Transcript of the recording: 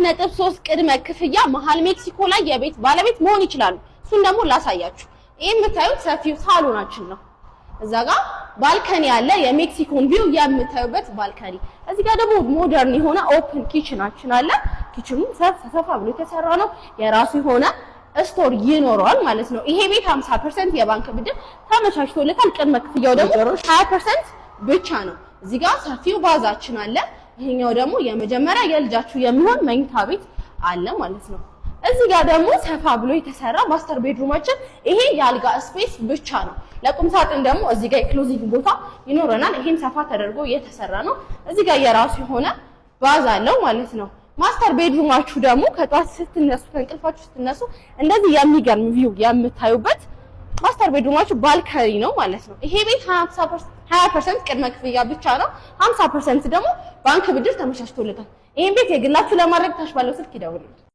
በ4.3 ቅድመ ክፍያ መሀል ሜክሲኮ ላይ የቤት ባለቤት መሆን ይችላሉ። እሱን ደግሞ ላሳያችሁ። ይህ የምታዩት ሰፊው ሳሎናችን ነው። እዛ ጋር balcony አለ፣ የሜክሲኮን view የምታዩበት balcony። እዚህ ጋር ደግሞ modern የሆነ open kitchen ኣችን አለ። Kitchen ኑ ሰፋ ብሎ የተሰራ ነው። የራሱ የሆነ store ይኖረዋል ማለት ነው። ይሄ ቤት 50% የባንክ ብድር ተመቻችቶለታል። ቅድመ ክፍያው ደግሞ 20% ብቻ ነው። እዚህ ጋር ሰፊው bath ኣችን አለ። ይሄኛው ደግሞ የመጀመሪያ የልጃችሁ የሚሆን መኝታ ቤት አለ ማለት ነው። እዚህ ጋር ደግሞ ሰፋ ብሎ የተሰራ master bedroom ኣችን፣ ይሄ የአልጋ space ብቻ ነው። ለቁም ሳጥን ደግሞ እዚህ ጋር የ closet ቦታ ይኖረናል። ይሄም ሰፋ ተደርጎ የተሰራ ነው። እዚህ ጋር የራሱ የሆነ bath አለው ማለት ነው። Master bedroom ኣችሁ ደግሞ ከጧት ስትነሱ፣ ከእንቅልፋችሁ ስትነሱ እንደዚህ የሚገርም view የምታዩበት master bedroom ኣችሁ balcony ነው ማለት ነው። ይሄ ቤት 20% ቅድመ ክፍያ ብቻ ነው። 50% ደግሞ ባንክ ብድር ተመቻችቶለታል። ይሄን ቤት የግላችሁ ለማድረግ ታች ባለው ስልክ ይደውሉልን።